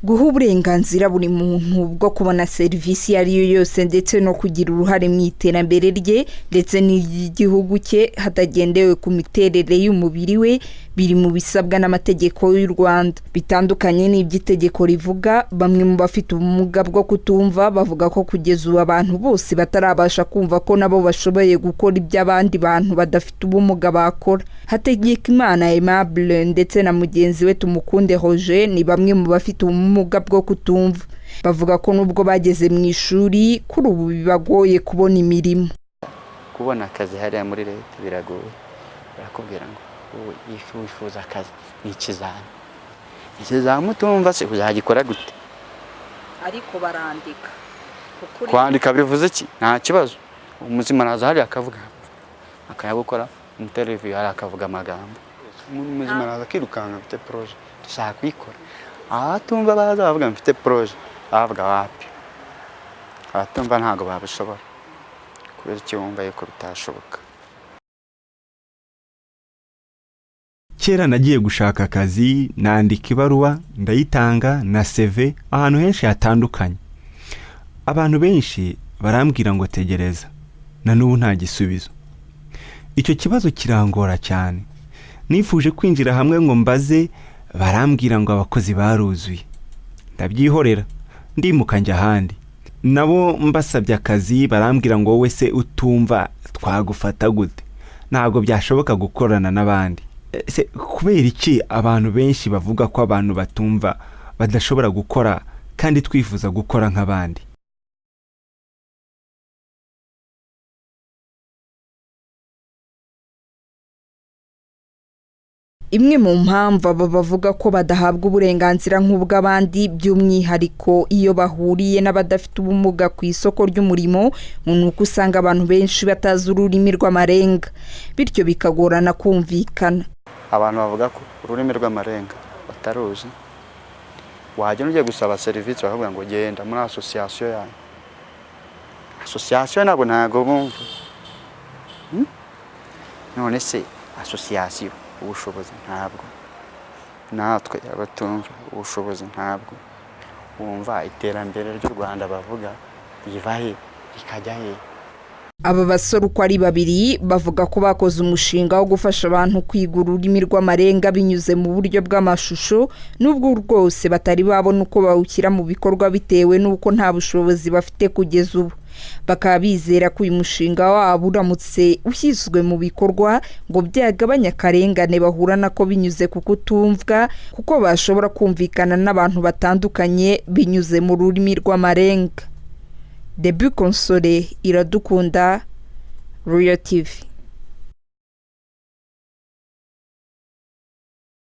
Guha uburenganzira buri muntu bwo kubona serivisi iyo ari yo yose ndetse no kugira uruhare mu iterambere rye ndetse n'iry'igihugu cye hatagendewe ku miterere y'umubiri we, biri mu bisabwa n'amategeko y'u Rwanda. Bitandukanye n'iby'itegeko rivuga, bamwe mu bafite ubumuga bwo kutumva bavuga ko kugeza ubu abantu bose batarabasha kumva ko nabo bashoboye gukora ibyo abandi bantu badafite ubumuga bakora. Hategekimana Aimable ndetse na mugenzi we Tumukunde Roger ni bamwe mu bafite ubumuga bwo kutumva. Bavuga ko nubwo bageze mu ishuri, kuri ubu bibagoye kubona imirimo. Kubona akazi hariya muri leta biragoye. Barakubwira ngo wowe wifuza akazi, ni ikizami. Ikizami utumva se uzagikora gute? Ariko barandika. Kwandika bivuze iki? Nta kibazo. Umuzima araza hariya akavuga, akayagukora interview hariya, akavuga amagambo. Umuntu muzima araza akirukanka, mfite projet, dushaka kuyikora. Abatumva baza bavuga mfite projet, bavuga wapi. Abatumva ntabwo babishobora. Kubera iki wumva yuko bitashoboka? Kera nagiye gushaka akazi, nandika ibaruwa, ndayitanga na CV ahantu henshi hatandukanye. Abantu benshi barambwira ngo tegereza, na n'ubu nta gisubizo. Icyo kibazo kirangora cyane. Nifuje kwinjira hamwe ngo mbaze, barambwira ngo abakozi baruzuye. Ndabyihorera, ndimuka njya ahandi. Nabo mbasabye akazi, barambwira ngo wowe se utumva twagufata gute? Ntabwo byashoboka gukorana n'abandi. Ese kubera iki abantu benshi bavuga ko abantu batumva badashobora gukora kandi twifuza gukora nk'abandi? Imwe mu mpamvu aba bavuga ko badahabwa uburenganzira nk'ubw'abandi, by'umwihariko iyo bahuriye n'abadafite ubumuga ku isoko ry'umurimo, ngo ni uko usanga abantu benshi batazi ururimi rw'amarenga, bityo bikagorana kumvikana. Abantu bavuga ko ururimi rw'amarenga bataruzi. Wagenda ugiye gusaba serivisi, bakavuga ngo genda muri association yanyu. Association nabo ntabwo bumva. None se association ubushobozi ntabwo, natwe abatumva ubushobozi ntabwo. Wumva iterambere ry'u Rwanda bavuga riva he rikajya he? Aba basore uko ari babiri bavuga ko bakoze umushinga wo gufasha abantu kwiga ururimi rw'amarenga binyuze mu buryo bw'amashusho, nubwo rwose batari babona uko bawushyira mu bikorwa bitewe n'uko nta bushobozi bafite kugeza ubu. Bakaba bizera ko uyu mushinga wabo uramutse ushyizwe mu bikorwa ngo byagabanya akarengane bahura nako binyuze ku kutumvwa, kuko bashobora kumvikana n'abantu batandukanye binyuze mu rurimi rw'amarenga. Debut Console Iradukunda, Royal TV.